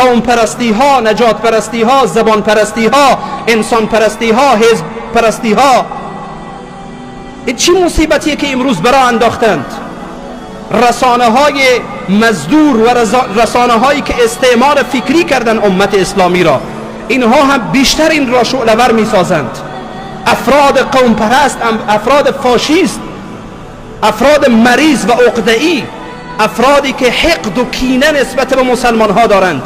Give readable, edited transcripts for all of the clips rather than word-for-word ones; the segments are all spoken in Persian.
قوم پرستی ها، نجات پرستی ها، زبان پرستی ها، انسان پرستی ها، حزب پرستی ها. این چی مصیبتیه که امروز برا انداختند؟ رسانه های مزدور و رسانه هایی که استعمار فکری کردن امت اسلامی را، اینها هم بیشتر این را شعله ور می سازند. افراد قوم پرست، افراد فاشیست، افراد مریض و عقده‌ای، افرادی که حقد و کینه نسبت به مسلمان ها دارند،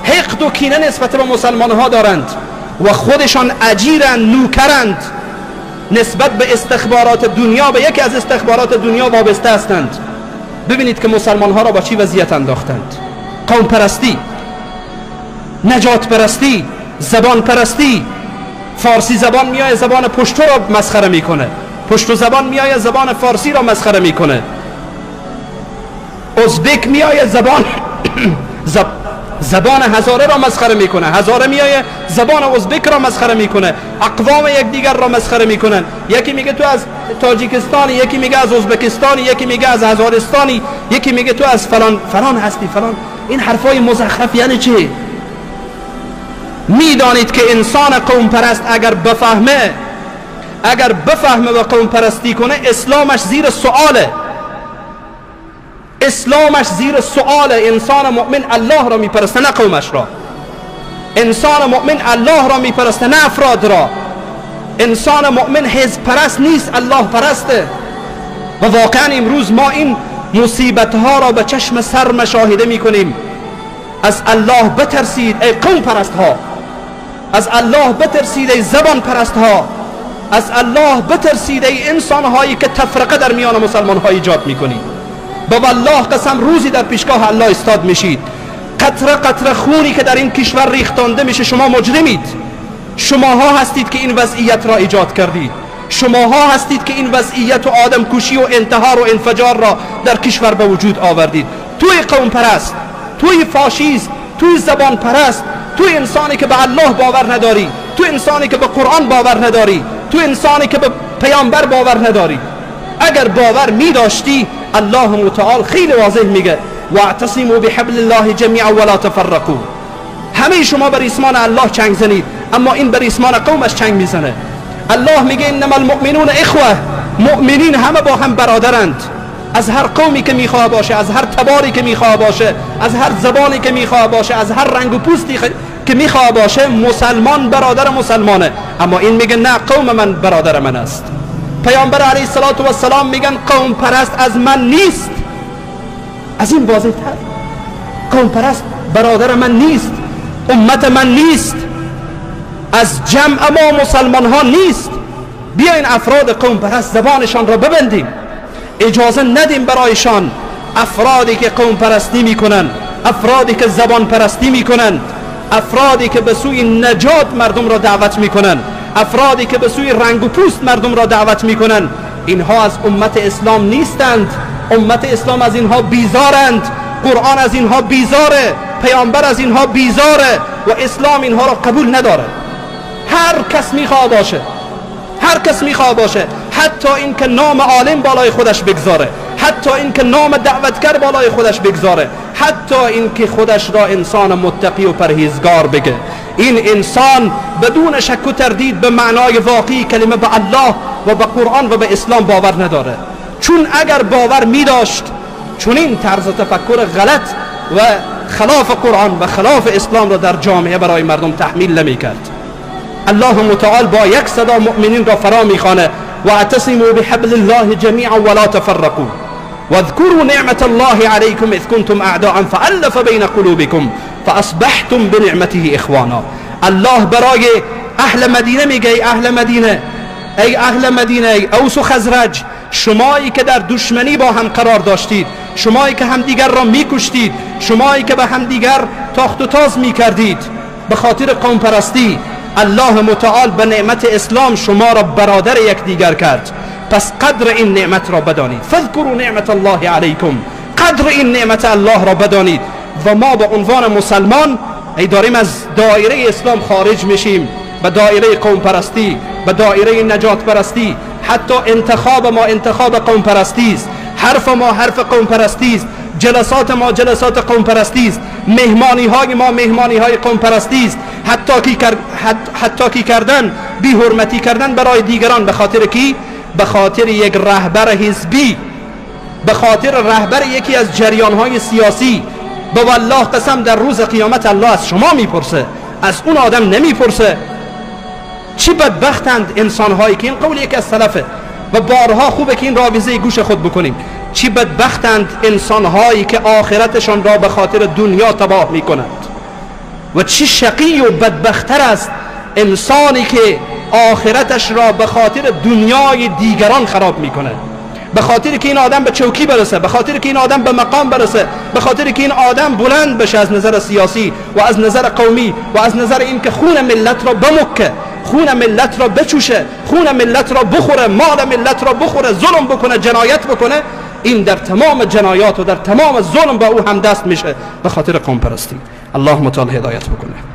حقد و کینه نسبت به مسلمان ها دارند و خودشان اجیرند، نوکرند، نسبت به استخبارات دنیا، به یکی از استخبارات دنیا وابسته هستند. ببینید که مسلمان ها را با چی وضعیت انداختند. قوم پرستی، نجات پرستی، زبان پرستی. فارسی زبان میای زبان پشتو را مسخره میکنه، پشتو زبان میای زبان فارسی را مسخره میکنه، ازبک میای زبان هزاره را مسخره میکنه، هزاره میای زبان ازبک را مسخره میکنه، اقوام یکدیگر را مسخره میکنن. یکی میگه تو از تاجیکستانی، یکی میگه از ازبکستانی، یکی میگه از هزارستانی، یکی میگه تو از فلان فلان هستی فلان. این حرفای مزخرف یعنی چی؟ میدانید که انسان قوم پرست اگر بفهمه، اگر بفهمه و قوم پرستی کنه، اسلامش زیر سؤاله، اسلامش زیر سؤاله. انسان مؤمن الله را میپرسته نه قومش را، انسان مؤمن الله را میپرسته نه افراد را. انسان مؤمن حزب پرست نیست، الله پرسته. و واقعا امروز ما این مصیبت ها را به چشم سر مشاهده میکنیم. از الله بترسید ای قوم پرست ها، از الله بترسید ای زبان پرست ها، از الله بترسید ای انسان هایی که تفرقه در میان مسلمان ها ایجاد میکنید. با والله قسم روزی در پیشگاه الله استاد میشید. قطره قطره خونی که در این کشور ریختانده میشه، شما مجرمید. شماها هستید که این وضعیت را ایجاد کردید، شماها هستید که این وضعیت و آدم کشی و انتحار و انفجار را در کشور به وجود آوردید. توی قوم پرست، توی فاشیست، توی زبان پرست، توی انسانی که به الله باور نداری، توی انسانی که به قرآن باور نداری، توی انسانی که به پیامبر باور نداری. اگر باور می داشتی، الله متعال خیلی واضح میگه واعتصموا بحبل الله جمیعا ولا تفرقوا. همه شما بر ایمان الله چنگ زنید، اما این بر ایمان قومش چنگ میزنه. الله میگه انما المؤمنون اخوه، مؤمنین همه با هم برادرند. از هر قومی که میخواه باشه، از هر تباری که میخواه باشه، از هر زبانی که میخواه باشه، از هر رنگ و پوستی که میخواه باشه، مسلمان برادر مسلمانه. اما این میگه نه، قوم من برادر من است. پیامبر علیه الصلاة والسلام میگن قوم پرست از من نیست. از این واضح تر، قوم پرست برادر من نیست، امت من نیست، از جمع ما مسلمان ها نیست. بیاین افراد قوم پرست زبانشان را ببندیم، اجازه ندیم برایشان. افرادی که قوم پرستی میکنن، افرادی که زبان پرستی میکنن، افرادی که به سوی نجات مردم را دعوت میکنن، افرادی که به سوی رنگ و پوست مردم را دعوت میکنن، اینها از امت اسلام نیستند. امت اسلام از اینها بیزارند، قرآن از اینها بیزاره، پیامبر از اینها بیزاره و اسلام اینها را قبول نداره. هر کس میخواه باشه، هر کس میخواه باشه، حتی اینکه نام عالم بالای خودش بگذاره، حتی اینکه نام دعوتگر بالای خودش بگذاره، حتی اینکه خودش را انسان متقی و پرهیزگار بگه، این انسان بدون شک و تردید به معنای واقعی کلمه به الله و به قرآن و به اسلام باور نداره. چون اگر باور می داشت، چون این طرز تفکر غلط و خلاف قرآن و خلاف اسلام را در جامعه برای مردم تحمیل نمی کرد. الله متعال با یک صدا مؤمنین را فرا میخوانه واعتصموا بحبل الله جمیعا ولا تفرقوا واذكروا نعمة الله عليكم اذ كنتم اعداء فألف بين قلوبكم فاصبحتم بنعمته اخوانا. الله برای اهل مدینه میگه ای اهل مدینه، ای اهل مدینه، ای اوس و خزرج، شمایی که در دشمنی با هم قرار داشتید، شمایی که همدیگر را میکشتید، شمایی که به همدیگر تاخت و تاز میکردید به خاطر قوم پرستی، الله متعال به نعمت اسلام شما را برادر یکدیگر کرد. پس قدر این نعمت را بدانید. فاذکروا نعمت الله علیکم، قدر این نعمت الله را بدانید. و ما به عنوان مسلمان ای داریم از دایره اسلام خارج میشیم به دایره قوم پرستی، به دایره نجات پرستی. حتی انتخاب ما انتخاب قوم پرستی است، حرف ما حرف قوم پرستی است، جلسات ما جلسات قوم پرستی است، مهمانی های ما مهمانی های قوم پرستی است، حتی کی کردن، بی حرمتی کردن برای دیگران. به خاطر کی؟ به خاطر یک رهبر حزبی، به خاطر رهبر یکی از جریان های سیاسی. به والله قسم در روز قیامت الله از شما میپرسه، از اون آدم نمیپرسه. چی بدبختند انسان هایی که این قول یکی از سلفه و بارها خوبه که این راویزه گوش خود بکنیم، چی بدبختند انسان هایی که آخرتشان را به خاطر دنیا تباه میکنند، و چی شقی و بدبختر است انسانی که آخرتش را به خاطر دنیای دیگران خراب میکنه. به خاطر که این آدم به چوکی برسه، به خاطر که این آدم به مقام برسه، به خاطر که این آدم بلند بشه از نظر سیاسی و از نظر قومی و از نظر اینکه خون ملت را بمکه، خون ملت را بچوشه، خون ملت را بخوره، مال ملت را بخوره، ظلم بکنه، جنایت بکنه، این در تمام جنایات و در تمام ظلم با او هم دست میشه به خاطر قوم پرستی. الله متعال هدایت بکنه.